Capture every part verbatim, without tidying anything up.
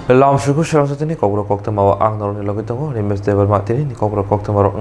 Lamsuku srangsa tini kokrok koktwma o ang norokni logi tongo, Rimesh Debbarma tini ni kokrok koktwma rok.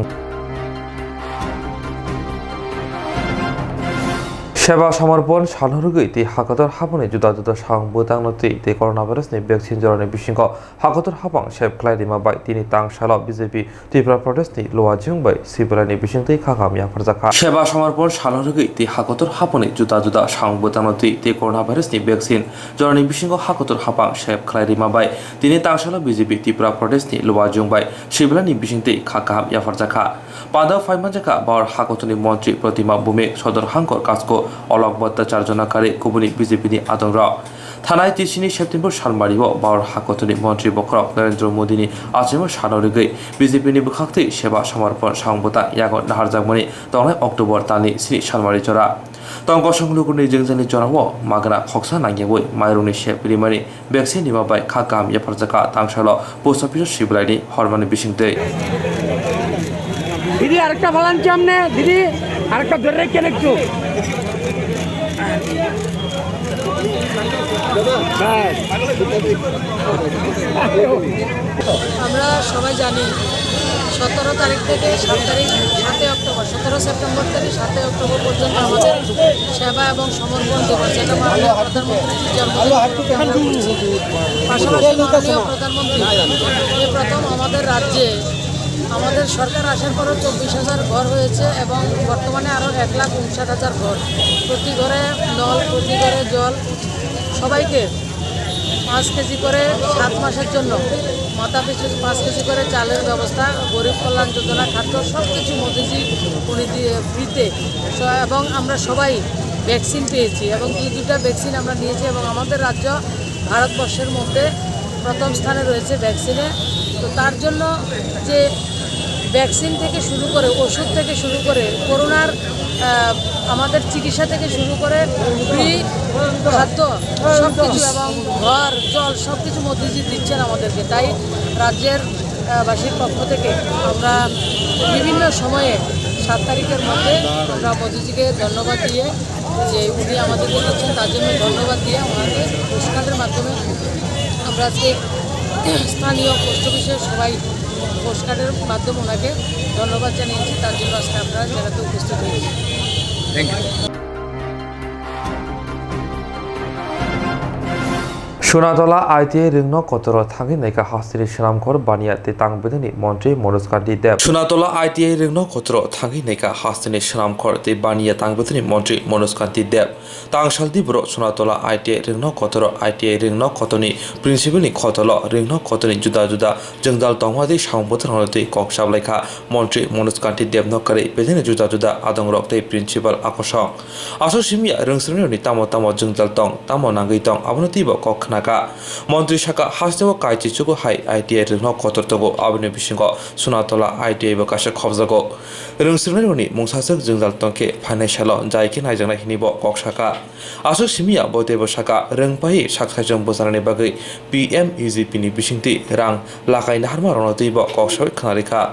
Seba samarpon salno rwgwi tei hakotor haboni juda juda samung bwtangno twi tei coronavirus ni vaccine jorani bisingo hakotor habang sep khlai rima bai tini tang salo B J P Tripura Pradesh ni Luajung bai Sibilai ni bisingtwi khakam yapharjakha. Seba samarpon salno rwgwi tei hakotor haboni juda juda samung bwtangno twi tei coronavirus ni vaccine jorani bisingo hakotor habang sep khlai rima bai tini tang salo B J P Tripura Pradesh ni Luajung bai Sibilai ni bisingtwi kha kaham yapharjakha. Panda phaimanjakha Bahor hakotorni montri Protima Bhumik, Sodor Hangkor Kasko, Olok Bhattacharya Nakari, kubuni B J P ni adongrok. Thanai tisini September salmario Bahor hakotorni montri bokhorok Narendra Modini achaimo sano rigwi B J P ni bwkhaktwi seba samarpon samung bwtang yago naharjakmani tongnai October talni sini salmari jora. Tong kosong lukurni jwngjani jorao magna khoksa nangyawi mairungni sep rimani vaccine rima bai kha kaham yapharjakha tang salo post office o Sibilaini hormani bisingtwi. দিদি, আরেকটা ফালান চামনে, দিদি, আরেকটা ধরে রাখেন একটু। ব্যাস। আমরা সবাই জানি, সতেরো তারিখ থেকে সাত তারিখ, সাতই অক্টোবর, সতেরো সেপ্টেম্বর থেকে সাতই অক্টোবর পর্যন্ত আমাদের সেবা এবং সমর্পণ দিবস, যেটা মাননীয় প্রধানমন্ত্রীজির জন্মদিন উপলক্ষে আমরা করছি। পাশাপাশি মাননীয় প্রধানমন্ত্রী এই প্রথম আমাদের রাজ্যে, আমাদের সরকার আসার পরও চব্বিশ হাজার ঘর হয়েছে এবং বর্তমানে আরও এক লাখ উনষাট হাজার ঘর, প্রতি ঘরে নল, প্রতি ঘরে জল, সবাইকে পাঁচ কেজি করে সাত মাসের জন্য মাথা পিছু পাঁচ কেজি করে চালের ব্যবস্থা, গরিব কল্যাণ যোজনা, খাদ্য, সব কিছু মোদিজি উনি দিয়ে ফ্রিতে। স-, এবং আমরা সবাই ভ্যাকসিন পেয়েছি এবং দুই দুইটা ভ্যাকসিন আমরা নিয়েছি এবং আমাদের রাজ্য ভারতবর্ষের মধ্যে প্রথম স্থানে রয়েছে ভ্যাকসিনে। তো তার জন্য যে ভ্যাকসিন থেকে শুরু করে, ওষুধ থেকে শুরু করে, করোনার, আহ, আমাদের চিকিৎসা থেকে শুরু করে ফ্রি খাদ্য, সব কিছু এবং ঘর, জল, সব কিছু মোদিজি দিচ্ছেন আমাদেরকে। তাই রাজ্যের, আহ, বাসীর পক্ষ থেকে আমরা বিভিন্ন সময়ে সাত তারিখের মধ্যে আমরা মোদিজিকে ধন্যবাদ দিয়ে, যে উনি আমাদেরকে দিচ্ছেন, তার জন্য ধন্যবাদ দিয়ে ওনাকে পোস্টকার্ডের মাধ্যমে আমরা আজকে স্থানীয় পোস্ট অফিসের সবাই পোস্টকার্ডের মাধ্যমে ওনাকে ধন্যবাদ জানিয়েছি, তার জন্য আজকে আপনারা জায়গাতে উপস্থিত হয়েছি। Thank you. Sunatola I T I rwngno kotoro thangwi naikha hasteni swnamkhor baniya tei tang bedeni montri Manoj Kanti Deb. Sunatola I T I rwngno kotoro thangwi naikha hasteni swnamkhor tei baniya tang bedeni montri Manoj Kanti Deb. Tang saldi borok Sunatola I T I rwngno kotoro I T I rwngno kotorni principal ni khotolo rwngno kotorni juda juda jwngjal tongma tei samung bwtharno twi kok sablaikha montri Manoj Kanti Deb no kwrwi bedeni juda juda adongrok tei principal akosong. Aswk simiya rwngsrwngnairokni tamo tamo jwngjal tong, tamo nangwi tong, abono twibo kok khnakha. Montri sakha, hasteo kaichi chugo hai I T I rwngno kotor tongo, aboni bisingo Sunatola I T I bo kaisa khopjago. Rwngsrwngnairokni mungsaswk jwngjal tongkhe phainai salo jai khe naijaknai hinwi bo kok sakha. Aswk simiya bo teibo sakha, rwngpaiwi sak saichung bwchanani bagwi P M E G P ni bisingtwi rang lakai naharmarokno twibo kok sawi khwnarikha.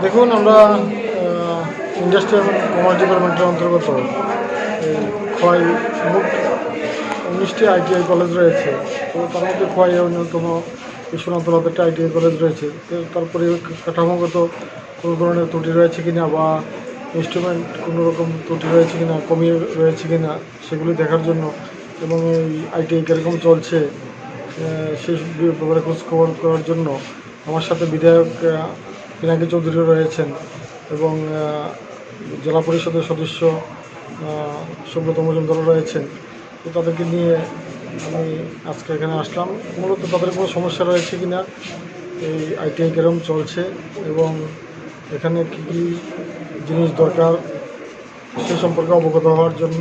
দেখুন, আমরা, আহ, ইন্ডাস্ট্রি এবং কমার্স ডিপার্টমেন্টের অন্তর্গত এই খোয়াই মোট উনিশটি ITI college রয়েছে। তো তার মধ্যে খোয়াই অন্যতম, এই সোনাতলাতে একটা আইটিআই কলেজ রয়েছে। তো তার পরিকাঠামোগত কোনো ধরনের ত্রুটি রয়েছে কিনা বা ইনস্ট্রুমেন্ট কোনো রকম ত্রুটি রয়েছে কিনা, কমি রয়েছে কিনা, সেগুলি দেখার জন্য এবং এই আইটিআই কীরকম চলছে, আহ, সেই ব্যাপারে খোঁজ খবর করার জন্য আমার সাথে বিধায়ক, আহ, পিনাকি চৌধুরী রয়েছেন এবং, আহ, জেলা পরিষদের সদস্য, আহ, সুব্রত মজুমদারও রয়েছেন। তো তাদেরকে নিয়ে আমি আজকে এখানে আসলাম। মূলত তাদের কোনো সমস্যা রয়েছে কিনা, এই আইটিআই কিরকম চলছে এবং এখানে কী কী জিনিস দরকার, সে সম্পর্কে অবগত হওয়ার জন্য।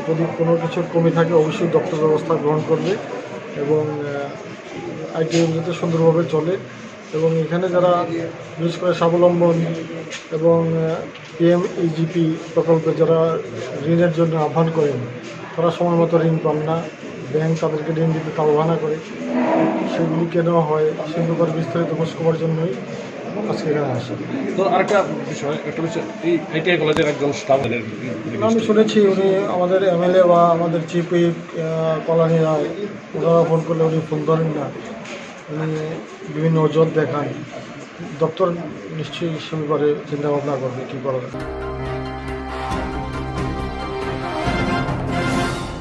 যদি কোনো কিছুর কমি থাকে, অবশ্যই দপ্তর ব্যবস্থা গ্রহণ করবে এবং, আহ, আইটিআই যাতে সুন্দরভাবে চলে এবং এখানে যারা, বিশেষ করে স্বাবলম্বন এবং, আহ, পিএমইজিপি প্রকল্পে যারা ঋণের জন্য আহ্বান করেন, তারা সময় মতো ঋণ পান না। ব্যাংক তাদেরকে ঋণ দিতে তাড়বাহানা করে, সেগুলি কেন হয় সে ব্যাপারে বিস্তারিত খোঁজ খবর জন্যই আজকে এখানে আসা। তো আরেকটা বিষয়, একটা বিষয়, এই আইটিআই কলেজের একজন স্টাফ। আমি শুনেছি উনি আমাদের এমএলএ বা আমাদের চিফ হুইপ, আহ, কল্যাণী রায়, ওনারা ফোন করলে উনি ফোন ধরেন না, উনি বিভিন্ন অজুহাত দেখান। দপ্তর নিশ্চয়ই সে ব্যাপারে চিন্তা ভাবনা করবে কী করা যায়।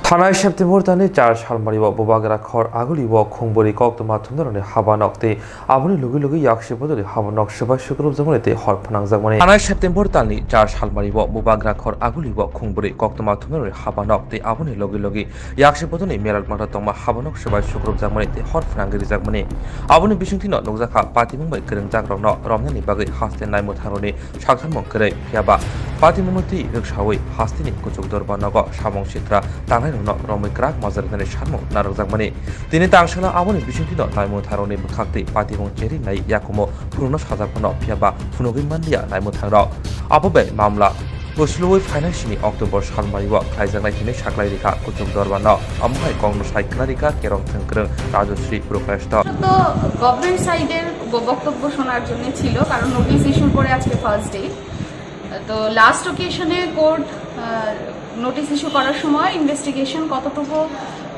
Thanai September talni char salmari o Bubagra khor Aguli o khungbwrwi koktwma thumnarokni habanok tei aboni logi logi yaksi bodoli habanok swbai sukrupjakmani tei hor phnangjakmani. Thanai September talni char salmari o Bubagra khor Aguli o khungbwrwi koktwma thumnarokni habanok tei aboni logi logi yaksi bodolni merat mata tongma habanok swbai sukrupjakmani tei hor phnangwi rijakmani. Aboni bisingtwino nukjakha patimung bai kwrwngjakrokno romnani bagwi haste naimwthangrokni sakharmung kwrwi, phiyaba patimungno twi rwksaui hasteni kuchuk dorbar nogo samung sitra tangnairokno romwi kwrak majra rinani samung narwkjakmani. Tini tangsalno aboni bisingtwino naimwthangrokni bwkhaktwi patimung cherwi nai yakumo phunukno sajak phano, phiyaba phunugwi manliya naimwthangrok. Abo bai mamla Usluwi phainai sini October salmari o khlaijaknai hinwi saklai rikha kuchuk dorbarno. Omo hai kok no sai khna rikha kerong thwngkwrwng Rajasri Prakash to. তো গভর্নমেন্ট সাইডের ব-, বক্তব্য শোনার জন্য ছিল, কারণ নোটিশ ইস্যুর পরে আজকে ফার্স্ট ডে। তো লাস্ট অকেশনে কোর্ট নোটিশ ইস্যু করার সময় ইনভেস্টিগেশন কতটুকু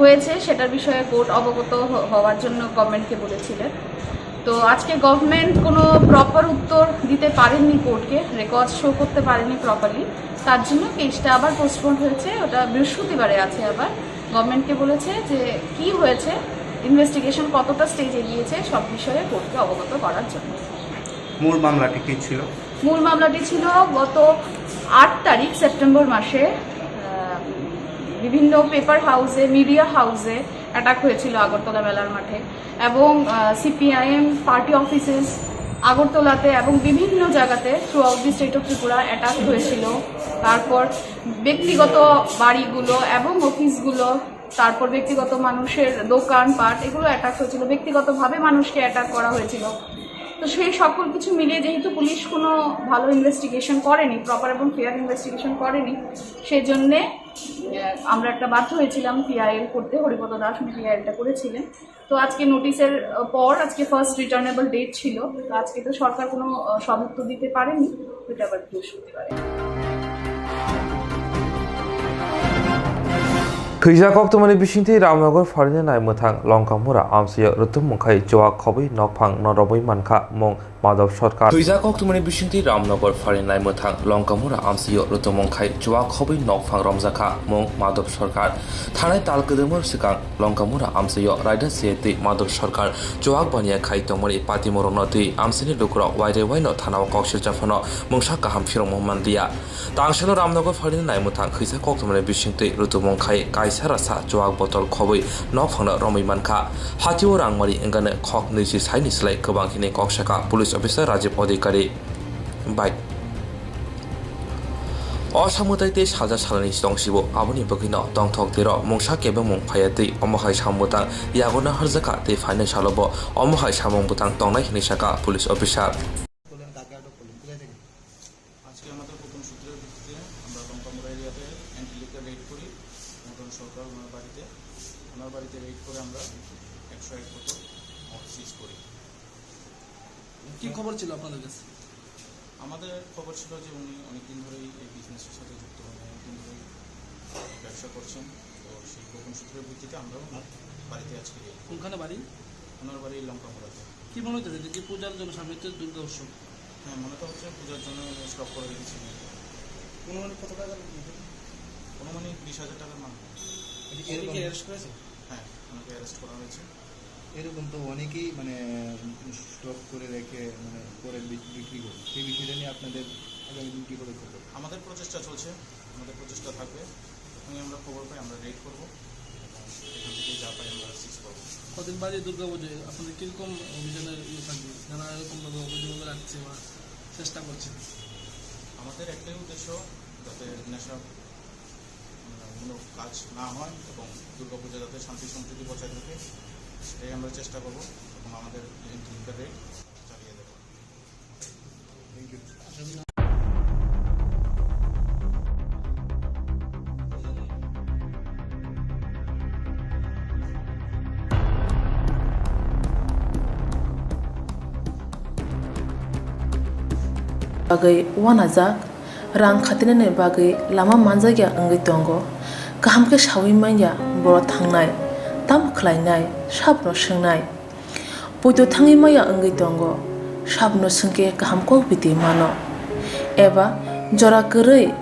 হয়েছে সেটার বিষয়ে কোর্ট অবগত হ-, হওয়ার জন্য গভর্নমেন্টকে বলেছিলেন। তো আজকে গভর্নমেন্ট কোনো প্রপার উত্তর দিতে পারেননি কোর্টকে, রেকর্ড শো করতে পারেনি প্রপারলি, তার জন্য কেসটা আবার পোস্টপোন হয়েছে, ওটা বৃহস্পতিবারে আছে। আবার গভর্নমেন্টকে বলেছে যে কি হয়েছে, ইনভেস্টিগেশন কতটা স্টেজে গিয়েছে, সব বিষয়ে কোর্টকে অবগত করার জন্য। মূল মামলাটি কি ছিল? মূল মামলাটি ছিল গত আট তারিখ সেপ্টেম্বর মাসে, আহ, বিভিন্ন পেপার হাউসে, মিডিয়া হাউসে অ্যাটাক হয়েছিল আগরতলা মেলার মাঠে, এবং সিপিআইএম পার্টি অফিসেস আগরতলাতে এবং বিভিন্ন জায়গাতে throughout the state of Tripura attack হয়েছিল। তারপর ব্যক্তিগত বাড়িগুলো এবং অফিসগুলো, তারপর ব্যক্তিগত মানুষের দোকানপাট, এগুলো অ্যাটাক হয়েছিল, ব্যক্তিগতভাবে মানুষকে অ্যাটাক করা হয়েছিল। তো সেই সকল কিছু মিলিয়ে যেহেতু পুলিশ কোনো ভালো ইনভেস্টিগেশন করেনি, প্রপার এবং ফেয়ার ইনভেস্টিগেশন করেনি, সেই জন্যে আহ, আমরা একটা বাধ্য হয়েছিলাম পিআইএল করতে, হরিপদ দাস উনি পিআইএলটা করেছিলেন। তো আজকে নোটিশের আহ, পর আজকে ফার্স্ট রিটার্নেবল ডেট ছিল, তো আজকে তো সরকার কোনো আহ, সদুত্তর দিতে পারেনি, এটা আবার বৃহস্পতিবারে। Thwijak koktwmani bisingtwi Ramnagar pharini naimwthang Longkamura amchaio rutum wngkhai chuak khobwi nokphang no romwi mankha mung Madhav Sarkar. Thwijak koktwmani bisingtwi Ramnagar pharini naimwthang Longkamura amchaio rutum wngkhai chuak khobwi nokphang romjakha mung Madhav Sarkar. Thanai tal kwdwmor swkang Longkamura amchaio raida se twi Madhav Sarkar chuak baniya khai tongmani patimorokno twi amchaini lukurok wairwi waino thanao kok sirjaphano mungsa kaham phirokma manliya. Tangsalo Ramnagar pharini naimwthang khwisa koktwmani bisingtwi rutumung khai kaisa rasa chuak botol khobwi nokphangno romwi mankha. Hatio rangmari wngkha khok nwichi saini slai kwbang hinwi kok sakha police officer Rajiv Adhikari bai. O samwtai tei salsa salani tongsibo aboni bagwino tongthok tero mungsa kebengmung phaiya twi omo hai samwtang yagona harjakha tei phainai salobo omo hai samung bwtang tongnai hinwi sakha police officer. আজকে আমাদের গোপন সূত্রের ভিত্তিতে আমরা লঙ্কামুড়া এরিয়াতে অ্যান্টিলিকে রেড করি। মদন সরকার ওনার বাড়িতে, ওনার বাড়িতে রেড করে আমরা একশো এক বোতল মদ সিজ করি। কি খবর ছিল আপনাদের কাছে? আমাদের খবর ছিল যে উনি অনেকদিন ধরেই এই বিজনেসের সাথে যুক্ত, মানে অনেকদিন ধরেই ব্যবসা করছেন। তো সেই গোপন সূত্রের ভিত্তিতে আমরা ওনার বাড়িতে আজকে রেড করি। কোনখানে বাড়ি? ওনার বাড়ি লঙ্কামুড়াতে। কি মনে হচ্ছে যে কি পূজার জন্য সামনে তো দুর্গা উৎসব? হ্যাঁ, মনে তো হচ্ছে পূজার জন্য উনি স্টক করে রেখেছিলেন। অনুমানিক কত টাকার মাল? অনুমানিক বিশ হাজার টাকার মাল। এটা কি উনি কি এরকম? অ্যারেস্ট করেছে? হ্যাঁ, ওনাকে অ্যারেস্ট করা হয়েছে। এরকম তো অনেকেই মানে স্টক করে রেখে মানে পরে বিক-, বিক্রি করে। সেই বিষয়টা নিয়ে আপনাদের আগামী দিন কী পদক্ষেপ হবে? আমাদের প্রচেষ্টা চলছে, আমাদের প্রচেষ্টা থাকবে। যখনই আমরা খবর পাই, আমরা রেড করব এবং এখান থেকে যা পাই, আমরা সিজ করব। কদিন বাদে দুর্গা পুজো, আপনাদের কীরকম অভিযানের ইয়ে থাকবে? যারা এরকমভাবে অবৈধভাবে রাখছে বা চেষ্টা করছে? আমাদের একটাই উদ্দেশ্য, যাতে নেশা, মানে, মূলক কাজ না হয় এবং দুর্গাপূজা যাতে শান্তি সম্প্রীতি বজায় থাকে, সেটাই আমরা চেষ্টা করব এবং আমাদের এই ভূমিকা রেড চালিয়ে দেব। Thank you. bagwi uanajak, rang khatinani bagwi lama manjakya wngwi tongo. Kaham khe saui manya borok thangnai, tamo khlainai, sabono swngnai. Poito thangwi maya wngwi tongo, sabono swngkhe kaham kok biti mano. Eba jora kwrwi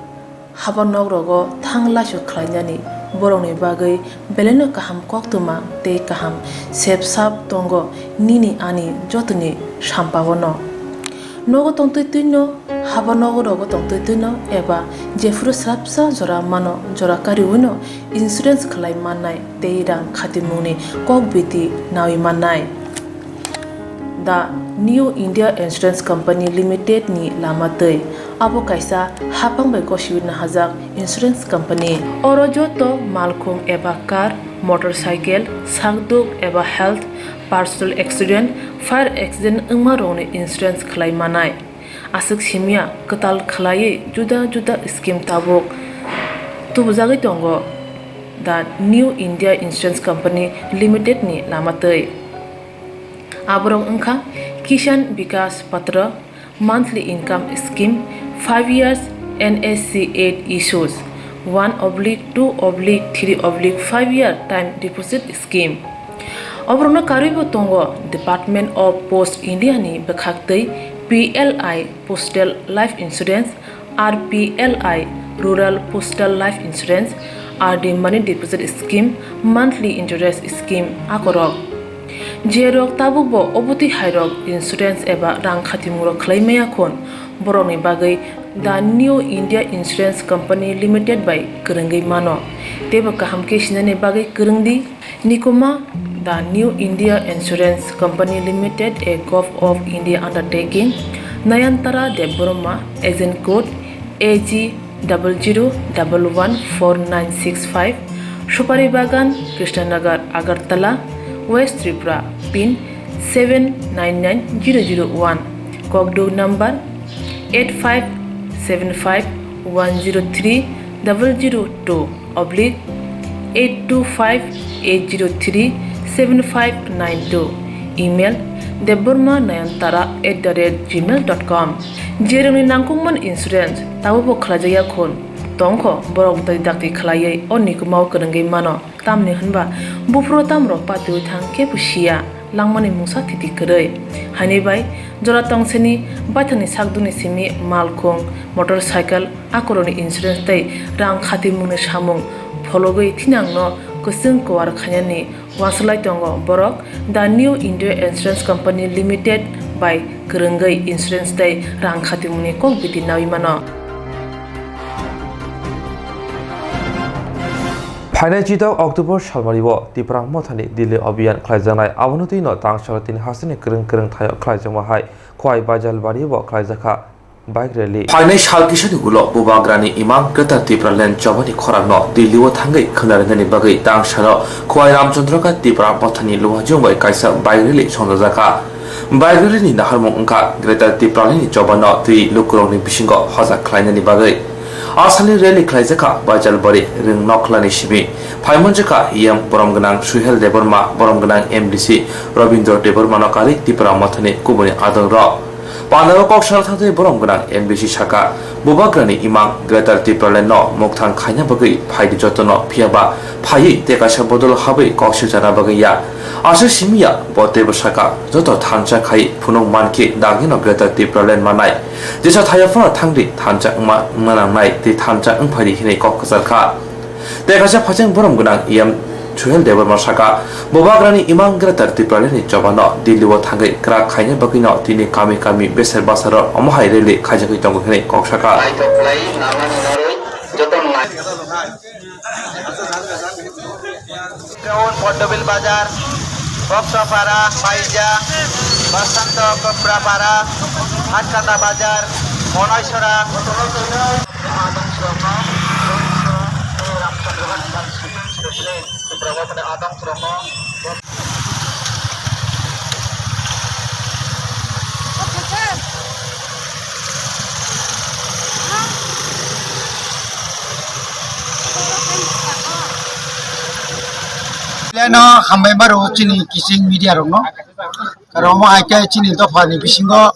haba nok rogo thang laisok khlainani borokni bagwi belaino kaham koktwma tei kaham sep sap tongo nini ani jotoni sampao no. Nogo tongtwi twino, haba nogo rogo tongtwi twino eba jephuru swrapsa jora mano jora kariwino insurance khlai mannai tei rang khatimungni kok biti naui mannai. The New India Insurance Company Limited ni lama twi. Abo kaisa haphang bai gosiwi nahajak insurance company. Oro joto malkhung eba car, motorcycle, sakduk eba health, personal accident, fire accident wngma rokni insurance khlai manai. Aswk simya kwtal khlaiwi juda juda scheme tabuk tubujagwi tongo the New India Insurance Company Limited ni lama twi. Aborok wngkha Kisan Vikas Patra, monthly income scheme, five years N S C eight issues, one oblique two oblique three oblique five year time deposit scheme. Oborokno karwibo tongo Department of Post India ni bwkhaktwi P L I Postal Life Insurance, R P L I Rural Postal Life Insurance, R D Money Deposit Scheme, Monthly Interest Scheme akorok. Jerok tabukbo obotwi hairok insurance eba rang khatimungrok khlai maya khun, borokni bagwi The New India Insurance Company Limited bai kwrwngwi mano. Teibo kaham khe sinani bagwi kwrwng di. Nikuma, The New India Insurance Company Limited, a Govt of India undertaking, Nayantara Debbarma, agent code A G double zero double one four nine six five, Supari Bagan, Krishnanagar, Agartala, West Tripura, pin seven nine nine zero zero one, kokduk number eight five seven five one zero three double zero two oblique eight two five eight zero three seven five nine two, email debbarma nayantara at the rate gmail dot com. Jerokni nangkukmani insurance tabukbo khlaijakya khun tongkho, borok dakti dakti khlaiwi o nikumao kwrwngwi mano. Tamni hwnba buphuru tamrok patiwi thang khe bo siya, langmani mungsa thiti kwrwi. Haini bai jora tongseni baithangni sakdukni simi malkhung, motorcycle, akorokni insurance tei rang khatimungni samung phologwi thinangno kwchwng kuar khainani uansuk lai tongo borok The New India Insurance Company Limited bai kwrwngwi insurance tei rang khatimungni kok biti naui mano. Phainai chitok October salmari o Tipra Mothani Delhi Abhiyan khlaijaknai, abono twino tang salo tini hasteni kwrwng kwrwng thaio khlaijakma hai Khowai Baijalbari o khlaijakha bike rally. Phainai sal kisani ulo Bubagrani Imang Greater Tipraland chobani khorangno Delhi o thangwi khwna rwnani bagwi tang salo Khowai Ramchandra Ghat Tipra Mothani luhajwng bai kaisa bike rally songjajakha. Bike rally ni naharmung wngkha Greater Tipraland ni chobano twi lukurokni bisingo hoja khlainani bagwi. A salni rally khlaijakha Baijalbari Rwngnokhlani simi. Phaimanjakha E M borom gwnang Suhel Debbarma, borom gwnang M D C Robindra Debbarmano karwi Tipra Mothani kubuni adongrok. Pandao kok sana thangtwi borom gwnang M D C saka, Bubagrani Imang Greater Tipraland no mukthang khaina bagwi phaidi jotono, phiyaba phaiwi tei kaisa bodol habwi kok sirjana bagwi ya. Aswk simi ya, bo teibo saka, joto thansa khai phunuk mankhe dagino Greater Tipraland manai. Jesa thaio phano thangdi, thansa wngma wngna nangnai tei thansa wngphaidi hinwi kok kwcharkha. Tei kaisa phaising borom gwnang E M Suhel Debbarma saka, Bubagrani Imang Greater Tipraland ni chobano Delhi o thangwi kwrak khaina bagwino tini kami kami beser basaro omo hai rally khaijagwi tongo hinwi kok saka. Naithok khlai nangmani norwi jotono nai. Town, Poddobil Bazar, Boksapara, Paija, Basanto, Koprapara, Hatkata Bazar, Monaisora, Leno hambai maro chini kising media rokno. Karon omo hai khe chini dopha ni bisingo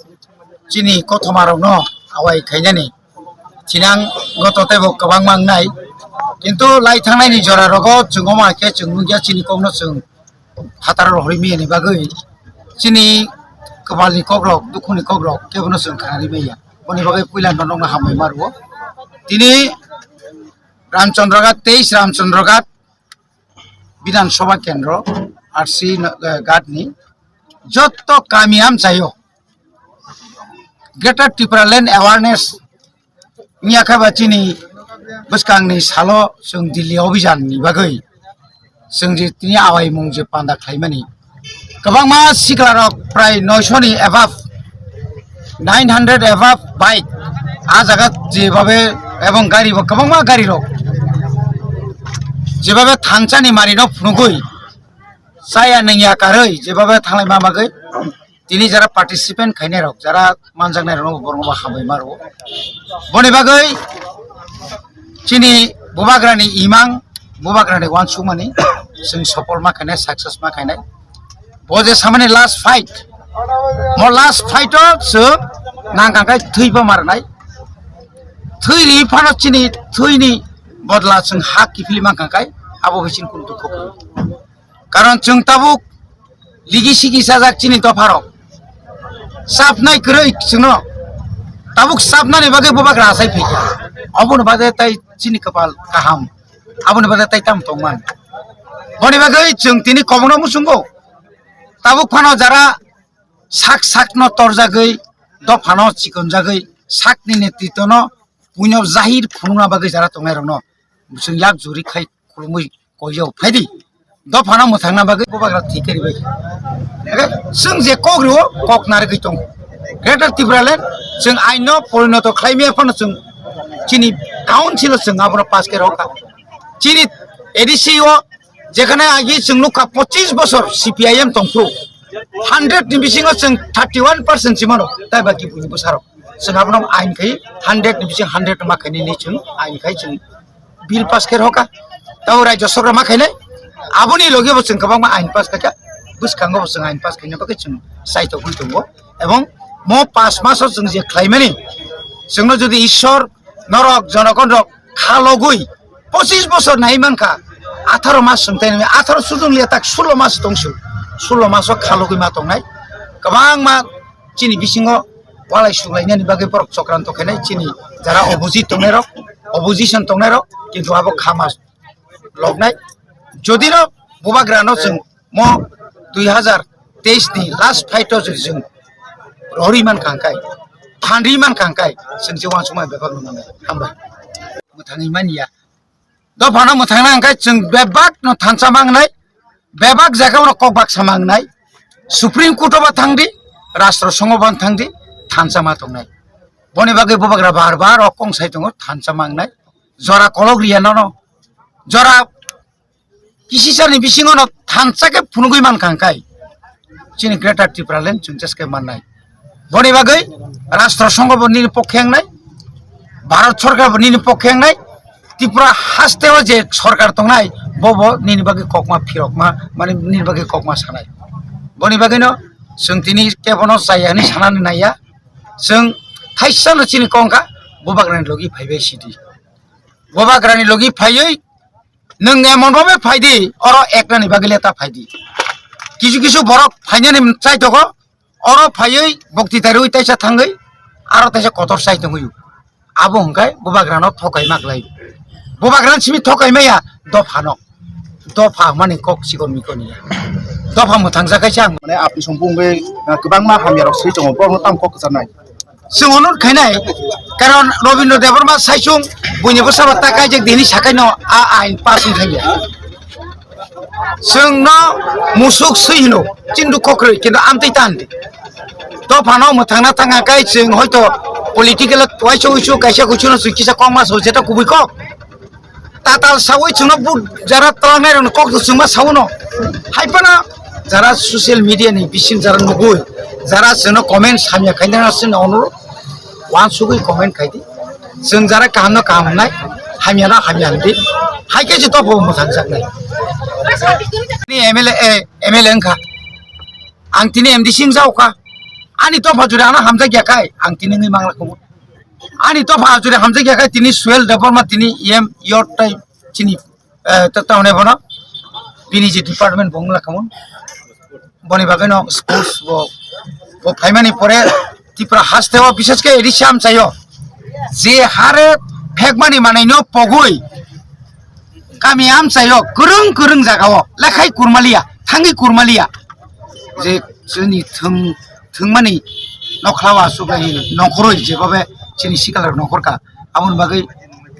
chini kothoma rokno Awai khainani thinang goto teibo kwbangma wngnai. Kintu lai thangnaini jora rogo chwng omo hai khe chwng nukya chini kokno chwng phataro rohorwi miyani bagwi chini kwbalni kokrok, dukhuni kokrok kebono chwng khanani manya. Boni bagwi puila no nokno hambai ma rwo. Tini Ramchandra Ghat, teis Ramchandra Ghat Bidhan Sabha Kendro, R C no-, eh, Ghat ni jotto kami amchaio Greater Tipraland Awareness wngya khe ba chini bwskangni salo chwng Delhi Abhijan ni bagwi chwng je tini awaimung je panda khlaimani kwbangma siklarok prai noisho ni above, nine hundred above bike ah jaga jebabe ebong gari bo kwbangma gari rok jebabe thangsani mari no phunugwi chaya nungya karwi jebabe thanglai ma bagwi tini jara participant khainai rok, jara manjaknai rok no borok no bo hambai ma rwo. Boni bagwi chini bubagrani imang, bubagrani uansukmani chwng sopol ma khainai, success ma khainai. Bo je samani last fight, mo last fight o chwng nangkang khai thwi bo marnai. Thwi ri phano chini thwini bodla chwng ha kiphilwi mankha khai abo bai chini kun dukho kwrwi. Karon chwng tabuk ligi sigi sajak chini dopharok. Sapnai kwrwi chwngno. Tabuk sapnani bagwi bubagra achai phaikha. Oboni bagwi tai chini kwpal kaham. Aboni bagwi tai tam tongman. Boni bagwi chwng tini kobono muchungo. Tabuk phano jara sak sakno torjagwi, dophano chikonjagwi, sakni netritwno puino jahir phunukna bagwi jara tongnairokno chwng yak juri khai khulumwi koijago phaidi. Dophano mwthangna bagwi bubagra thwi karibai. Eke chwng je kok rwo, kok narwgwi tongo. Greater Tipraland chwng aino porinoto khlaimaya phano chwng chini council o chwng abono pass khe rwkha. Chini A D C o jekhane agi chwng nukha pochis bosor C P I M tongphuru, hundred ni bisingo chwng thirty one percent si mano, tai baki buini bwsarok. Chwng abono ain khai hundred ni bising hundred ma khainai hinwi chwng ain khai chwng bill pass khe rwkha. Tabo Rajya Sabha ma khainai, aboni logi bo chwng kwbangma ain pass khaikha, bwskango bo chwng ain pass khaina bagwi chwng chaithogwi tongo. Ebong mo paanch maso chwng je khlaimani, chwngno jodi Ishwar, norok, jonogon rok khalogwi pochis bosor nai mankha, atharo mas chwng tai nai, atharo sujung liya tak sullo mas tongsu, sullo maso khalogwi ma tongnai. Kwbangma chini bisingo walai suklainani bagwi borok chokranto khainai, chini jara opposite tongnairok, opposition tongnairok, kintu abo khama loknai. Jodino bubagrano chwng mo dui hazar teis ni last fight o jodi chwng rohorwi mankha hwnkhe, phanrwi mankha hwnkhe, chwng je uansukma bebak no manai. Hambai. Mwthangwi manya. Dophano mwthangna hwnkhe chwng bebak no thansa mangnai, bebak jaga no kok baksa mangnai. Supreme Court o ba thangdi, Rashtra Songho bo thangdi, thansa ma tongnai. Boni bagwi bubagra bar bar o kong sai tongo, thansa mangnai. Jora kolok riya nono. Jora kisisarni bisingo no thansa khe phunugwi mankha hwnkhe chini Greater Tipraland chwng jeske mannai. Boni bagwi Rashtra Songho bo nini pokhe wngnai, Bharat Sorkar bo nini pokhe wngnai, Tripura haste o je sorkar tongnai bo bo nini bagwi kokma phirokma, mane nini bagwi kokma sanai. Boni bagwino chwng tini kebono chaya hwnwi sanani naiya, chwng thaisano chini kongkha bubagrani logi phaibai sidi. Bubagrani logi phaiwi nwng emon babe phaidi, oro eknani bagwi le ta phaidi. Kisu kisu borok phainani chai tongo, oro phaiwi bokti tariwi taisa thangwi aro taisa kotor chai tongwi. Abo hwnkhe bubagrano thokai ma khlai. Bubagrano simi thokai maya dophano. Dopha hwnmani kok chikon mikon ya. Dopha mwthangsa kaisa ang. Mane apni songbo wngwi, ah, kwbangma hamyarok swi tongo, borokno tamo kok kwcharnai. Chwng onur khainai, karon Rabindra Debbarma saichung buini bwsaba ta kaijak dini sakaino a ain pass wng thangya. Chwngno musuk swi hino, chini dukho kwrwi, kintu amtwi ta hwndi. Dophano mwthangna thangkha kai chwng hoito political waisa uisu kaisa kuchuno chwng kisa kokma so, jeta kubui kok. Tatal sawi chwngno but jara twlangnai rokno kok to chwngma sawono. Hai phano jara social media ni bising jara nugui, jara chwngno comment hamya khaina chwngno onuro uansugui comment khaidi. Chwng jara kahamno kaham hwnai, hamyano hamya hwndi. Hai khe je dophano mwthangjaknai. Ni M L A, eh, M L A wngkha. Ang tini M D C wngjaokha. Ani dopha jora ano hamjakya khai, ang tini wngwi mangla kumo. Ani topha ajuri hamjak ya khe tini Suel Debbarma tini E M yor tai chini, eh, ta-, tamne bono bini je department bo wngla kamo. Boni bagwi no sports bo, bo phaimani pore Tripura haste o bishesh khe A D C amchaio je hare phekmani manwi no pogwi kami amchaio kwrwng kwrwng jagao lekhai kurmaliya, thangwi kurmaliya. Je chini thwng, thwngmani nokhlao aswk bai nongkhorwi jebabe chini sikala nongkhorkha. Aboni bagwi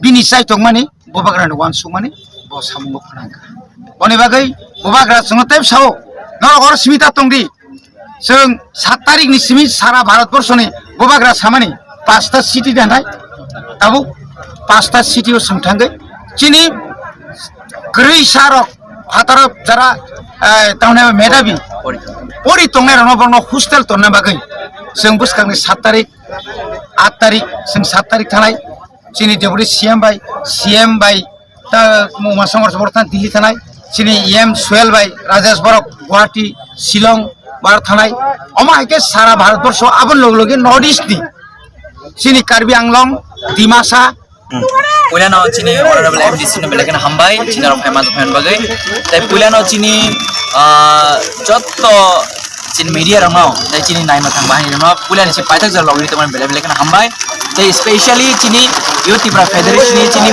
bini chai tongmani, bubagrani uansukmani bo samungo phanangkha. Boni bagwi bubagra chwngno tei sao, norok oro simi ta tongdi. Chwng sat tarikni simi sara Bharatborshoni bubagra samani pasta city de hai. Tabuk pasta city o chwng thangwi chini kwrwi sarok phataro jara, eh, tamni medhabi pori tongnai rokno bono hostel tonna bagwi chwng bwskangni sat tarik, at tarik, chwng sat tarik thanai chini deputy C M bai, C M bai, ta muma songor sobor than Delhi thanai, chini E M Suel bai, Rajesh Borok, Guwahati, Shillong, bar thanai. Omo hai khe sara Bharatborsho aboni loge loge North East ni chini Karbi Anglong, Dimasa, Hmm. Puilano chini honorable M D C no belai kheno hambai, chini rok phaima tongmani bagwi. Tai puilano chini, ah, jotto chini media rokno, tai chini naima thang bahai rokno, puilani si paithak jora logwi tongmani belai belai kheno hambai. Tai specially chini Youth Tipra Federation ni chini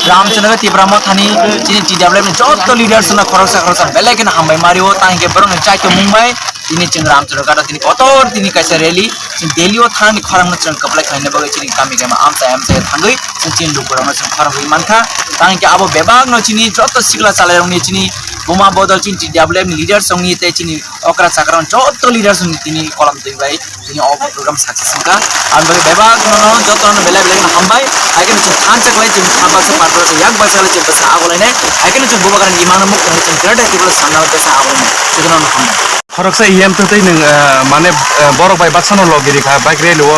Ramchandra Tipra Mothani chini T W F ni jotto leaders no khoroksa khoroksa belai kheno hambai mario, tang hinkhe borokni chaito mung bai. Tini chwng Ramchandra Ghat o tini kotor tini kaisa rally, chwng Delhi o thangni khorang no chwng kwplai khlaina bagwi chini kami kami amchai amchai thangwi chwng chini lukurok no chwng khorang wi mankha. Tang khe abo bebak no chini joto sikla chalairok ni chini buma bodol chini T W F ni leaders ongni tei chini okra chakra no joto leaders ongni tini kolam twi bai tini o program success wngkha. Ang bagwi bebak no joto no belai belai no hambai. Hai khe no chwng thansa khlai chwng thansa parpor yak bai chalai chwng bwsa agolainai. Hai khe no chwng bubagrani imang no muk tangwi chwng great activity samna bwsa agolainai. Joto no hambai. Khoroksa E M twtwi nwng, eh, mane, eh, borok bai baksano logi rikha bike rally o,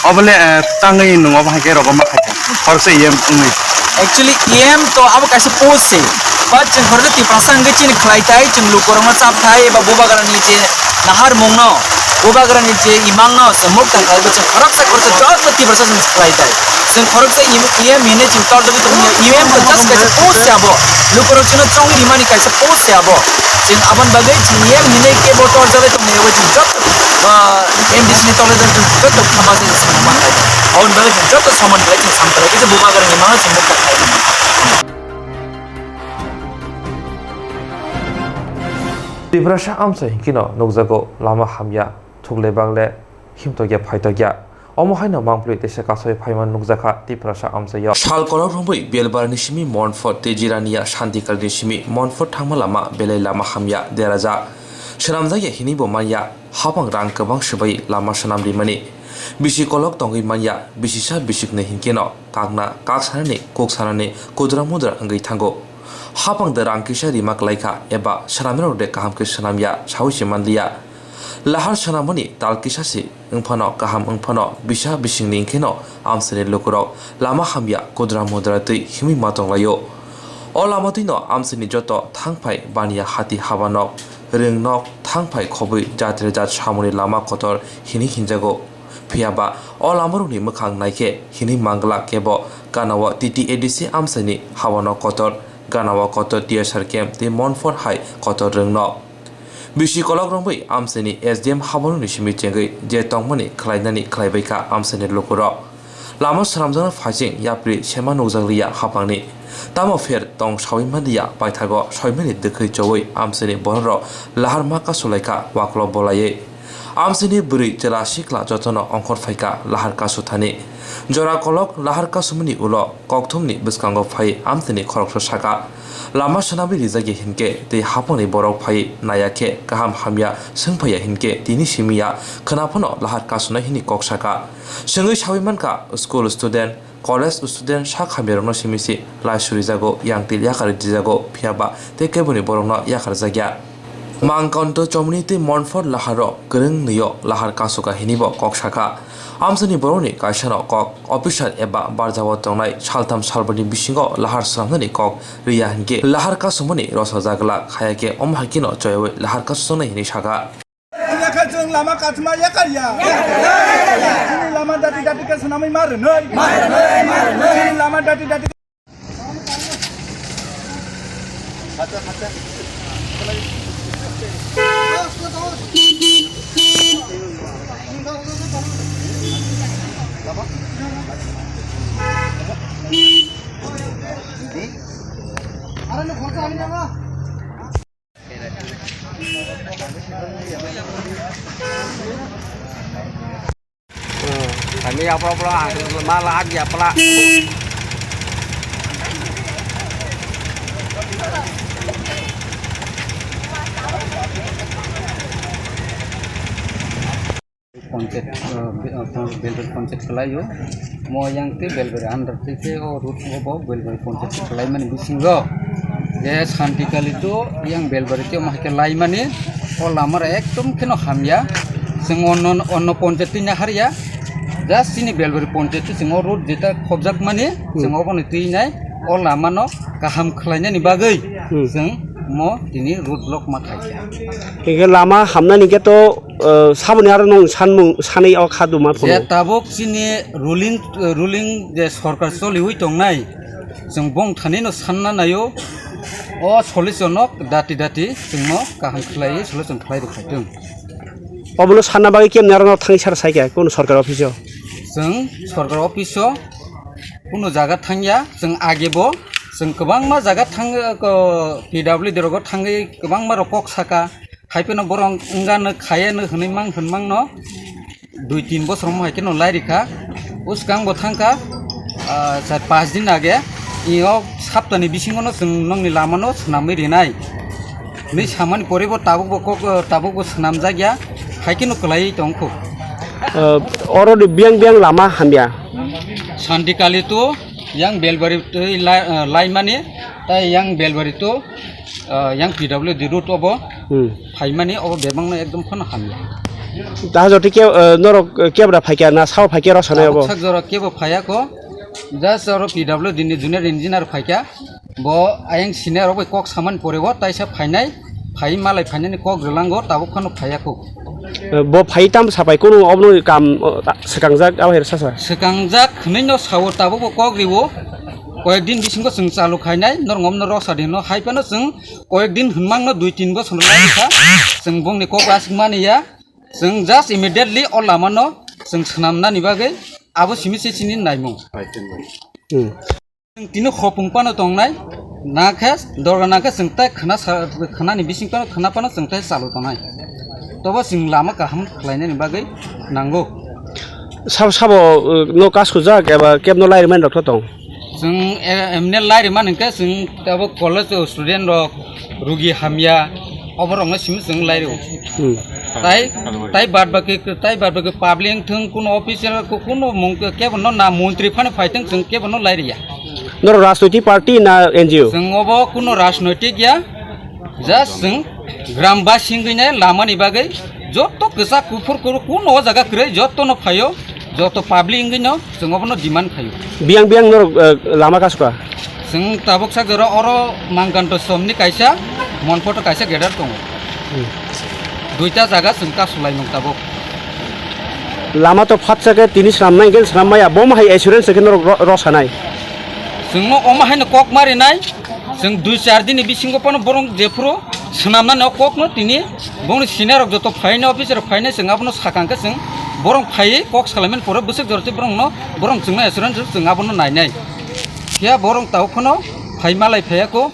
obole, eh, tangwi nwng obo hai khe rogo ma khaikha khoroksa E M wngwi. Actually, E M to abo kaisa post se, but chwng khoroksa Tiprasa hwnkhe chini khlai tai, chwng lukurokno chap thai eba bubagrani je naharmungno, bubagrani je imangno chwng muk tang khlai, chwng khoroksa khoroksa joto Tiprasa chwng khlai tai. Chwng khoroksa E M hinwi chwng torjagwi tongmani, E M to just kaisa post se abo. Lukurok chwngno chongwi rimani kaisa post se abo. Chwng aboni bagwi chwng E M hinwi kebo torjagwi tongmani abo chwng joto, ah, M D C ni tole chwng joto khama se chwng man lai. Aboni bagwi chwng joto soman khlai chwng sam khlai kisa bubagrani mano chwng mukha khlai. Tiprasa amchai hinkhe no nukjago lama hamya, thukle bakle, himtokya phaitokya. Omo haino mangpli teisa kasoi phaima nukjakha Tiprasa amchaio. Sal kolok romwi Belbarni simi Monfort tei Jirania Shantikal ni simi Monfort thangma lama belai lama hamya deraja. Swnamjakya hinwi bo manya, hapang rang kwbang swbai lama swnam rimani. Bisi kolok tongwi manya, bisisa bisiknwi hinkheno kakna, kak sanani, kuk sanani, kudra mudra wngwi thango. Hapang de rang kisa rima kwlaikha eba swnamnirok de kaham khe swnamya, saui se manliya. Lahar swnamani tal kisa se wngphano kaham wngphano bisa bisingni wngkheno amchaini lukurok lama hamya kudra mudra twi himwi ma tonglaio. O lama twino amchaini joto thangphai baniya hati habanok, rwngnok, thangphai khobwi jatre jat samungni lama kotor hinwi hinjago. Phiyaba o lamarokni mwkhang naikhe hinwi manglak kebo ganao T T A D C amchaini habanok kotor, ganao kotor T S R camp tei Monfort hai kotor rwngnok. Bisi kolok romwi amchaini S D M haborokni simi chengwi je tongmani khlainani khlaibaikha amchaini lukurok. Lama swnamjakna phaising yapri sema nukjakliya hapangni. Tamo pher tong saui manliya paithago soimani dwkhwi choui amchaini bororok lahar ma kasulaikha waklo bolaiwi. Amchaini bwrwi chwla sikla jotono ongkhor phaikha lahar kasu thani. Jora kolok lahar kasumani ulo kokthumni bwskango phai amchaini khoroksa saka. Lama swnamwi rijak ya hinkhe tei haphangni borok phai naiya khe kaham hamya swng phaiya hinkhe tini simi ya khwna phano lahar kasuna hini kok saka. Swngwi saui mankha school student, college student sak hamyarokno simi se lai surijago, yangtil yakar rijago, phiyaba tei keboni borokno yakarjakya. Mangkonto chomni tei Monfort laharo kwrwng nwi-o lahar kasuka hinibo kok sakha. Amchaini borokni kaisano kok officer eba barjao tongnai saltham salbrwini bisingo lahar swnamnani kok riya hinkhe lahar kasumani rosajak glak, haya khe omo hai kheno choyaui lahar kasujaknai hinwi sakha. Kha chwng lama kachma yakar ya. Chini lama dati dati khe swnamwi ma rwnwi. Chini lama dati dati. Kami apa pula, malah aja pula. Ponchayat, eh, be-, eh, pon-, Belbari ponchayat khlaio. Mo yang te Belbari under te ke o road o bo Belbari ponchayat khlaimani bisingo. Je Santi Kali to yang Belbari te mo hai khe laimani o lama rok ekdom kheno hamya. Chwng onno, onno ponchayat twi naharya. Just chini Belbari ponchayat te chwng o road jeta khobjakmani, hmm, chwng obono twi nai o lama no kaham khlainani bagwi, hmm, chwng mo tini road block ma khaikha. Hingke lama hamnani ke to, eh, saboni aro nwng sanmung, sanwi o kha duma phuru. Je tabuk chini ruling, eh, ruling je sorkar choliwi tongnai, chwng bong thani no sanna naio, o solution no dati dati chwngno kaham khlaiwi solution khlai rwkhaitwng. Obono sanna bagwi kemni aro no thangwi sar saikha kunu sorkar office o? Chwng sorkar office o kunu jaga thangya, chwng age bo chwng kwbangma jaga thang, eh, ko P W D rogo thangwi kwbangma rok kok saka. Hai phano borok wngano khayano hwnwi mang hwnmangno dui tin bosor omo hai kheno lairikha. O swkang bo thangkha, ah, char panch din age. Iyok saptani bisingono chwng nokni lamano swnamwi rinai hwnwi samani pore bo tabuk bo kok, tabuk bo swnamjak ya. Hai kheno kwlaiwi tongkho. Ah, oro ni biyang biyang lama hamya. Santi Kali to yang Belbari twi lai-, ah, laimani, tai yang Belbari to ah, yang P W D route obo, hmm, phaimani obo bebakno ekdom phano hamya. Taha jotwi ke, ah, norok, ah, kebra phaikha na sao phaikha rw sanai obo? Sak jora kebo phayakho, just oro P W D ni junior engineer phaikha, bo ayang senior rok bai kok samani pore bo taisa phainai, phai malai phainani kok rwlango tabuk phano phayakho. Eh, bo phai tam sapai kunu obono kam, oh, ta-, swkangjak abo hai sasa? Swkangjak hwnwi no sao tabuk bo kok riwo. Koyek din bisingo chwng chalu khainai, norok omno rok sadino hai phano chwng koyek din hwnmangno dui tin bosor lai kha. Chwng bongni kok aswk mani ya. Chwng just immediately o lamano chwng swnamnani bagwi abo simi se chini naimung. Hmm. Chwng tini khopung phano tongnai, na khe dorga na khe chwng tai khna sa-, khnani bising phano khna phano chwng tai chalu tongnai. Tobo chwng lama kaham khlainani bagwi nango. Sabo, sabo, uh, no kas kujak eba kebno lai rwmani rok tong? Chwng, eh, emne lai rwmani hwnkhe chwng abo college o student rok, rugi hamya, oborokno simi chwng lai rw. Hmm. Tai, tai bad baki, tai bad baki public thwng kuno official ku-, kuno mung kebo no na montri phano phaithwng chwng kebo no lai rwya. Norok rajnoitik party na N G O? Chwng obo kuno rajnoitik ya. Just chwng gram basi wngwi nai lamani bagwi joto kwchak kuphur kuru kuno o jaga kwrwi joto no phaio, joto public wngwi no chwng obono demand khaio. Biyang biyang norok, eh, lama kasu kha? Chwng tabuk sak jora oro Mangkanto somni kaisa, Monpoto kaisa gedar tongo. Hmm. Duita jaga chwng kasu laimung tabuk. Lama to phatsa khe tini swnam nai, hwnkhe swnam maya, bo ma hai assurance khe norok ro-, rw sanai? Chwngno omo haino kok ma rinai. Chwng dui char dini bisingo phano borok jephuru swnamnani o kokno tini bongni senior rok joto phainai, officer rok phainai, chwng abono sakang khe chwng borok phaiwi kok salaimani pore bwswk joroti borokno, borok chwngno assurance rw chwng abono nainai. Phiya borok tao phano phai malai phaiya kho,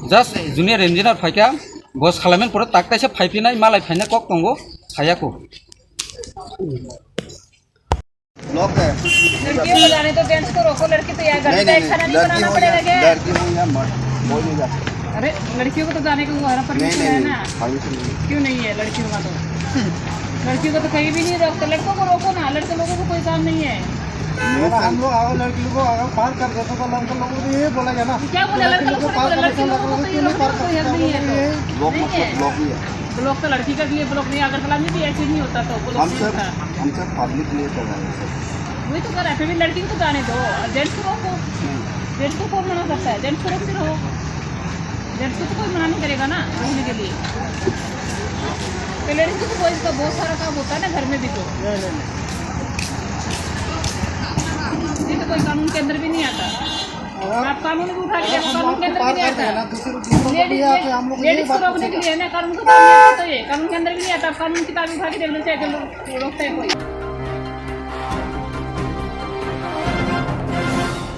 just junior engineer phaikha, bo salaimani pore tak taisa phaiphinai, malai phainai kok tongo, phaiya kho. लड़कियों को जाने दो, जेंट्स को रोको, लड़की तो यार घर नहीं, का नहीं, एक खाना नहीं, नहीं बनाना पड़ेगा क्या? लड़की हो या मर्द, वो नहीं जा सकता। अरे, लड़कियों को तो जाने का वो हरा परमिशन है ना। क्यों नहीं है लड़कियों का तो? लड़कियों को तो कहीं भी नहीं रोकते, लड़कों को रोको ना, लड़के लोगों को कोई काम नहीं है। हम लोग अगर लड़की को अगर पार कर देते तो लड़के लोगों को ये बोला गया ना, क्या बोला? लड़के लोगों को पार करने से लड़के लोगों को क्यों नहीं पार कर सकता? ब्लॉक, मतलब ब्लॉक ही है। ब्लॉक तो लड़की का लिए ब्लॉक नहीं, अगरतला में भी ऐसे नहीं होता तो ब्लॉक नहीं होता। हम सब पब्लिक लिए कर रहे हैं सर। वही तो कर रहा है, फिर भी लड़की को तो जाने दो, जेंट्स को रोको। जेंट्स को कौन मना करता है? जेंट्स को रोकते रहो। जेंट्स को तो कोई मना नहीं करेगा ना रोकने के लिए। टेलरिंग को तो कोई इसका बहुत सारा काम होता है ना घर में भी तो। नहीं, नहीं, नहीं। ये तो कोई कानून के अंदर भी नहीं आता। आप कानून भी उठा के देखो, कानून के अंदर भी नहीं आता। लेडीज को रोकने के लिए है ना, कानून को तो नहीं आता ये, कानून के अंदर भी नहीं आता। आप कानून किताब उठा के देख लो, चाहे तो लो-, रोकता है कोई।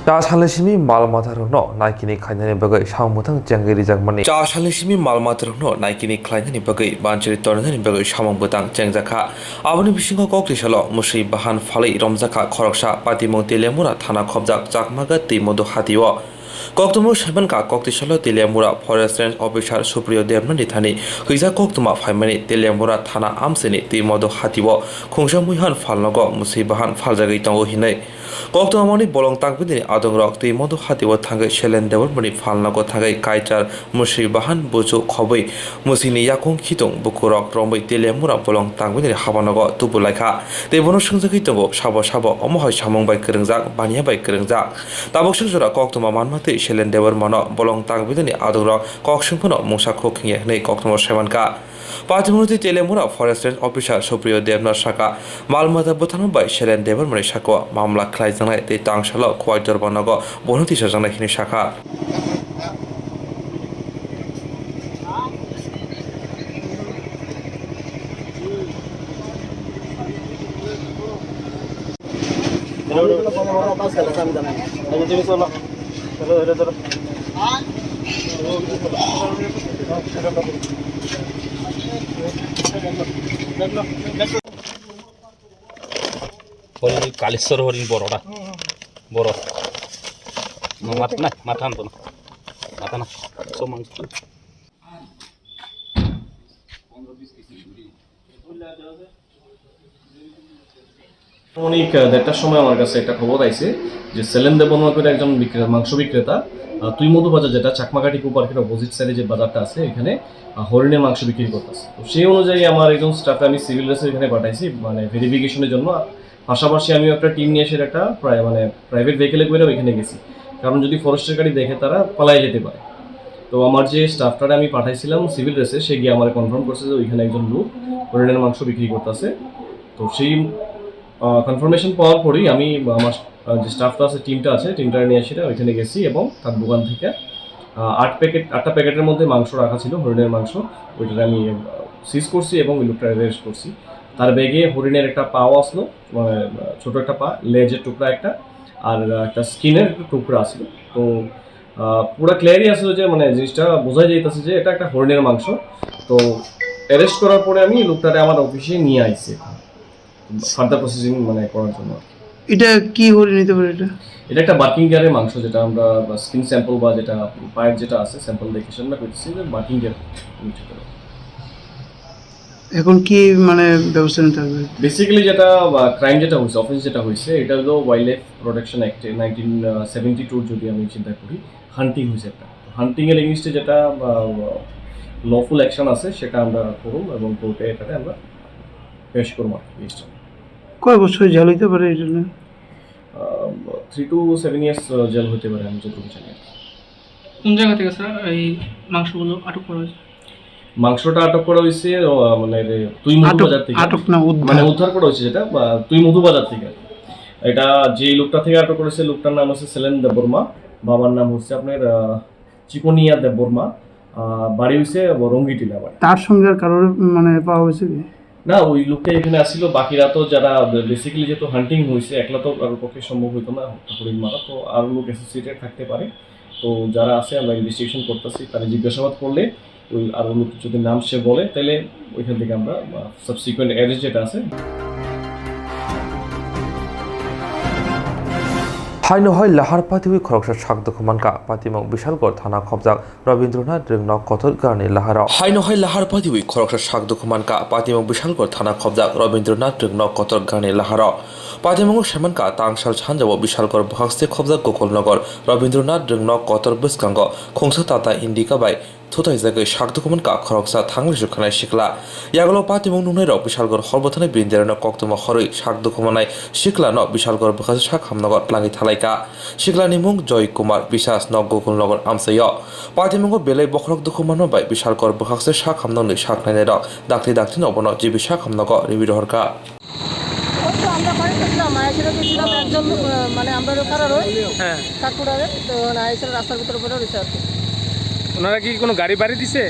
Cha salni simi mal matarokno naikini khlainani bagwi samung bwtang chengwi rijakmani. Cha salni simi mal matarokno naikini khlainani bagwi banchari tornani bagwi samung bwtang chengjakha. Aboni bisingo kok twisalo mwswi bahan phalwi romjakha khoroksa, patimung Teliamura thana khobjak Chakmaga twi modu hatio. Koktwmao saimankha kok twisalo Teliamura Forest Range Officer Supriyo Debnani thani hwijak koktwma phaimani Teliamura thana amchaini twi modu hatio khungsa muihan phalnogo mwswi bahan phaljagwi tongo hinwi. Koktwmani bolong tangbini adongrok twi modu hatio thangwi Selen Debbarmani phalnogo thangwi kaichar mwswi bahan buchu khobwi mwswini yakung khitung bukurok romwi Teliamura bolong tangbini habanogo tubu laikha. Tei bono swngjagwi tongo, sabo sabo omo hai samung bai kwrwngjak, baniya bai kwrwngjak. Tabuk swk jora koktwma manma twi Selen Debbarmano bolong tangbini adongrok kok swng phano mungsa khuk khingya hwnwi koktwmao saimankha. Patimung twi Teliamura Forest Range Officer Supriyo Debnath saka, mal mata bwtharma bai Selen Debbarmani sakao mamla khlaijaknai tei tangsalo Khowai Dorbanogo bono tisajaknai hwnwi sakha. Horini, Kaleswar horini boro da. Boro. Mat-, na, mata anto na. Mata na. So mang. অনেক, আহ, দেড়টার সময় আমার কাছে একটা খবর আইছে যে সেলেন দেববর্মা করে একজন বিক্রে-, মাংস বিক্রেতা, আহ, তুইমধু বাজার, যেটা চাকমাঘাট ইকো পার্কের অপোজিট সাইডে যে বাজারটা আছে, এখানে, আহ, হরিণের মাংস বিক্রি করতেছে। তো সেই অনুযায়ী আমার একজন স্টাফকে আমি সিভিল ড্রেসে এখানে পাঠাইছি, মানে, ভেরিফিকেশনের জন্য। পাশাপাশি আমিও একটা টিম নিয়ে এসে একটা প্রায়, মানে, প্রাইভেট ভেহিকেলে করে ওইখানে গেছি, কারণ যদি ফরেস্টের গাড়ি দেখে তারা পালাই যেতে পারে। তো আমার যে স্টাফটারে আমি পাঠাইছিলাম সিভিল ড্রেসে, সে গিয়ে আমার কনফার্ম করছে যে ওইখানে একজন লোক হরিণের মাংস বিক্রি করতেছে। তো সেই, আহ, কনফার্মেশন পাওয়ার পরেই আমি আমার, আহ, যে স্টাফটা আছে, টিমটা আছে, টিমটা নিয়ে এসে ওইখানে গেছি এবং তার দোকান থেকে, আহ, আট প্যাকেট, আটটা প্যাকেটের মধ্যে মাংস রাখা ছিল, হরিণের মাংস। ওইটারে আমি, আহ, সিজ করছি এবং ওই লোকটা অ্যারেস্ট করছি। তার ব্যাগে হরিণের একটা পাও আসলো, মানে, আহ, ছোট একটা পা, লেজের টুকরা একটা, আর, আহ, একটা স্কিনের একটা টুকরা আসলো। তো, আহ, পুরা ক্লিয়ারই আসলো যে, মানে, জিনিসটা বোঝা যাইতেছে যে এটা একটা হরিণের মাংস। তো অ্যারেস্ট করার পরে আমি লোকটারে আমার অফিসে নিয়ে আইছি ফার্দার প্রসেসিং, মানে, করার জন্য আর কি। এটা কি হরিণ হতে পারে এটা? এটা একটা বার্কিং ডিয়ারের মাংস, যেটা আমরা, বা স্কিন স্যাম্পল বা যেটা পায়ের যেটা আছে, স্যাম্পল দেখে সেটা করতেছি যে বার্কিং ডিয়ার। এখন কি, মানে, ব্যবস্থা নিতে হবে? বেসিক্যালি যেটা, বা, ক্রাইম যেটা হয়েছে, অফেন্স যেটা হয়েছে, এটা হলো ওয়াইল্ড লাইফ প্রোটেকশন অ্যাক্টে নাইনটিন সেভেন্টি টুর যদি আমি চিন্তা করি, হান্টিং হয়েছে একটা। হান্টিং এর এগেইনস্টে যেটা, বা, লফুল অ্যাকশন আছে, সেটা আমরা করুন এবং কোর্টে এটাতে আমরা পেশ করবো আর কি, কেসটা। কয় বছর জেল হইতে পারে এই জন্য? আহ, three to seven years jail হইতে পারে, আমি যতটুকু জানি আর কি। কোন জায়গা থেকে, স্যার, এই মাংসগুলো আটক করা হয়েছে? মাংসটা আটক করা হয়েছে, ও, মানে, রে, তুই মধু আটক, বাজার থেকে। আটক না, উদ্ধার। মানে, উদ্ধার করা হয়েছে যেটা, বা, তুই মধু বাজার থেকে। এটা যে লোকটা থেকে আটক করেছে, লোকটার নাম হচ্ছে সেলেন দেববর্মা, বাবার নাম হচ্ছে আপনার, আহ, চিকনিয়া দেববর্মা, আহ, বাড়ি হচ্ছে রঙ্গিটিলা বাড়ি। তার সঙ্গে আর কারোর, মানে, পাওয়া হয়েছে কি? না, ওই লোকটা এখানে আসছিল, বাকিরা তো যারা বে-, বেসিক্যালি যেহেতু হান্টিং হয়েছে, একলা তো কারোর পক্ষে সম্ভব হইতো না হরিণ মারা, তো আরো লোক অ্যাসোসিয়েটেড থাকতে পারে। তো যারা আছে আমরা ইনভেস্টিগেশন করতেছি, তারা জিজ্ঞাসাবাদ করলে ওই আরো লোক যদি নাম সে বলে, তাহলে ওইখান থেকে আমরা, আহ, সাবসিকুয়েন্ট অ্যারেস্ট যেটা আছে। Haino hai lahar patiwi khoroksa sak dukhu mankha, patimung Bishalgarh thana khobjak Rabindranath Rwngno kotor ganani laharo. Haino hai lahar patiwi khoroksa sak dukhu mankha, patimung Bishalgarh thana khobjak Rabindranath Rwngno kotor ganani laharo. Patimungo saimankha, tangsal sanjao Bishalgarh bwkhakste khobjak Gokulnagar Rabindranath Rwngnok kotor bwskango khungsa Tata Indica bai thutaijagwi sak dukumankha khoroksa thangwi sukhanai sikla. Yagulo patimung nuknairok Bishalgarh horbo thani bini derano koktwma horwi sak dukumanai siklano Bishalgarh bwkhakste sak hamnogo tlangwi thalaikha. Siklani mung Joy Kumar Biswas, nok Gokulnagar amchaio. Patimungo belai bokhorok dukhu manma bai Bishalgarh bwkhakste sak hamnokni sak nainairok dakti daktino bono G B sak hamnogo riwi rohorkha. ওই তো আমরা বাড়ি করছিলাম, আয়েসেরা গেছিলাম একজন, আহ, মানে আমরা ওই পাড়ার ওই হ্যাঁ। কাকুরারে, তো ওখানে আয়েসেরা রাস্তার ভিতরে পড়ে রয়েছে আর কি। ওনারা কি কোনো গাড়ি বাড়ি দিছে?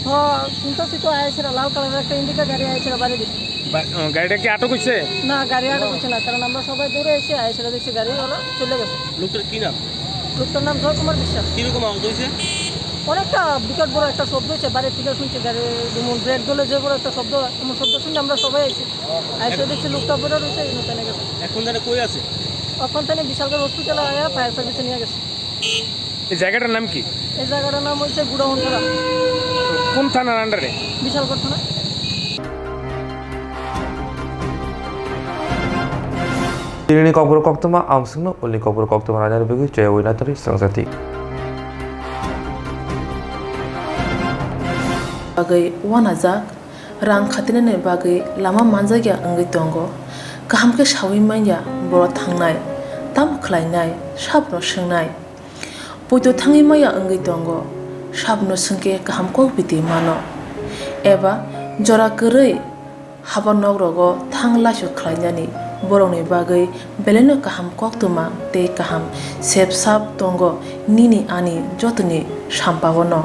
হ্যাঁ, শুনতেছি তো আয়েসেরা লাল কালারের একটা ইন্ডিকা গাড়ি আয়েসেরা বাড়ি দিছে। বা-, ও, গাড়িটা কি আটক হইছে? না, গাড়ি আটক হইছে না, কারণ আমরা সবাই দৌড়ে এসে আয়েসেরা দেখছি গাড়ি ওরা চলে গেছে। লোকটার কি নাম? লোকটার নাম জয় কুমার বিশ্বাস। কিরকম আহত হয়েছে? অনেকটা বিকট বড় একটা শব্দ হয়েছে, বাইরে থেকে শুনছি গাড়ি যেমন ব্রেক ধরলে যে বড় একটা শব্দ হয়, এমন শব্দ শুনে আমরা সবাই আইছি। আইসে দেখছি লোকটা পড়ে রয়েছে, এখানে ফেলে গেছে। এখন তাহলে কই আছে? এখন তাহলে বিশালগড় হসপিটালে আয়া ফায়ার সার্ভিসে নিয়ে গেছে। এই জায়গাটার নাম কি? এই জায়গাটার নাম হচ্ছে গুড়াহনপাড়া। কোন থানার আন্ডারে? বিশালগড় থানা। Tinini kokborok koktwma ang swngno ulni kokborok koktwma raida rwbagwi chayawui naitari swngjati. Bagwi uanajak, rang khatinani bagwi lama manjakya wngwi tongo. Kaham khe saui manya borok thangnai, tamo khlainai, sabno swngnai. Poito thangwi maya wngwi tongo, sabno swngkhe kaham kok biti mano. Eba jora kwrwi haba nok rogo thang laisu khlainani borokni bagwi belaino kaham koktwma tei kaham sep sap tongo nini ani jotoni sampao no.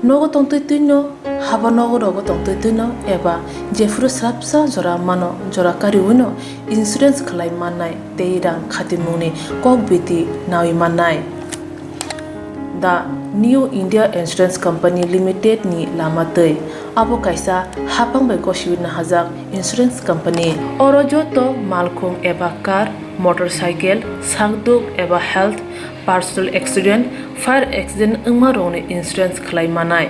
Nogo tongtwi twino, haba nogo rogo tongtwi twino eba jephuru swrapsa jora mano, jora kariwino insurance khlai mannai tei rang khatimungni kok biti naui mannai. The New India Insurance Company Limited ni lama twi. Abo kaisa haphang bai gosiwi nahajak insurance company. Oro joto malkhung eba car, motorcycle, sakduk eba health, personal accident, fire accident wngma rokni insurance khlai manai.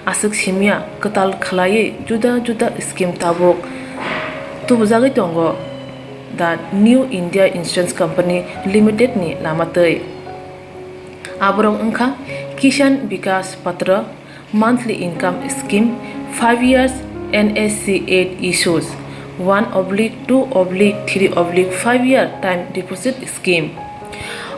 Aswk simya kwtal khlaiwi juda juda scheme tabuk tubujagwi tongo The New India Insurance Company Limited ni lama twi. Aborok wngkha Kisan Vikas Patra, monthly income scheme, five years N S C eight issues, one oblique two oblique three oblique five year time deposit scheme.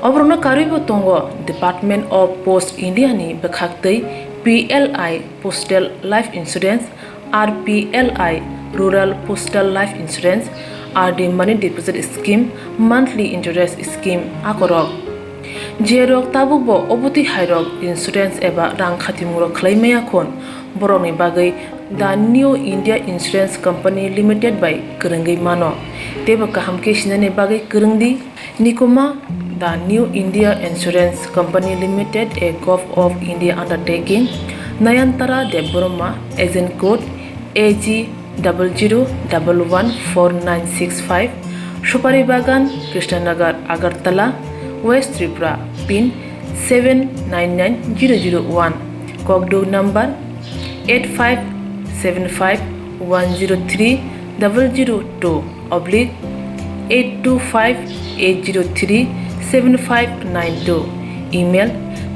Oborokno karwibo tongo Department of Post India ni bwkhaktwi P L I Postal Life Insurance, R P L I Rural Postal Life Insurance, R D Money Deposit Scheme, Monthly Interest Scheme akorok. Jerok tabukbo obotwi hairok insurance eba rang khatimungrok khlai maya khun, borokni bagwi The New India Insurance Company Limited bai kwrwngwi mano. Teibo kaham khe sinani bagwi kwrwng di. Nikuma, The New India Insurance Company Limited, a Govt of India undertaking, Nayantara Debbarma, agent code A G double zero double one four nine six five, Supari Bagan, Krishnanagar, Agartala, West Tripura, pin seven nine nine zero zero one, kokduk number eight five seven five one zero three double zero two oblique eight two five eight zero three seven five nine two, email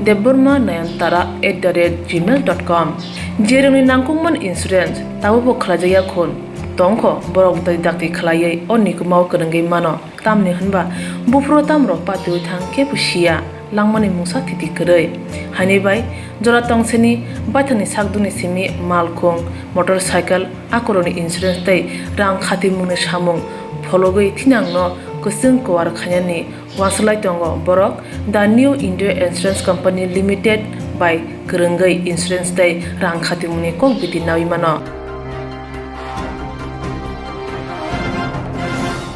debbarma nayantara at the rate gmail dot com. Jerokni nangkukmani insurance tabukbo khlaijakya khun tongkho, borok dakti dakti khlaiwi o nikumao kwrwngwi mano. Tamni hwnba buphuru tamrok patiwi thang kebo siya, langmani mungsa thiti kwrwi. Haini bai jora tongseni baithangni sakdukni simi malkhung, motorcycle, akorokni insurance tei rang khatimungni samung phologwi thinangno kwchwng kuar khainani uansuk lai tongo borok The New India Insurance Company Limited bai kwrwngwi insurance tei rang khatimungni kok biti naui mano.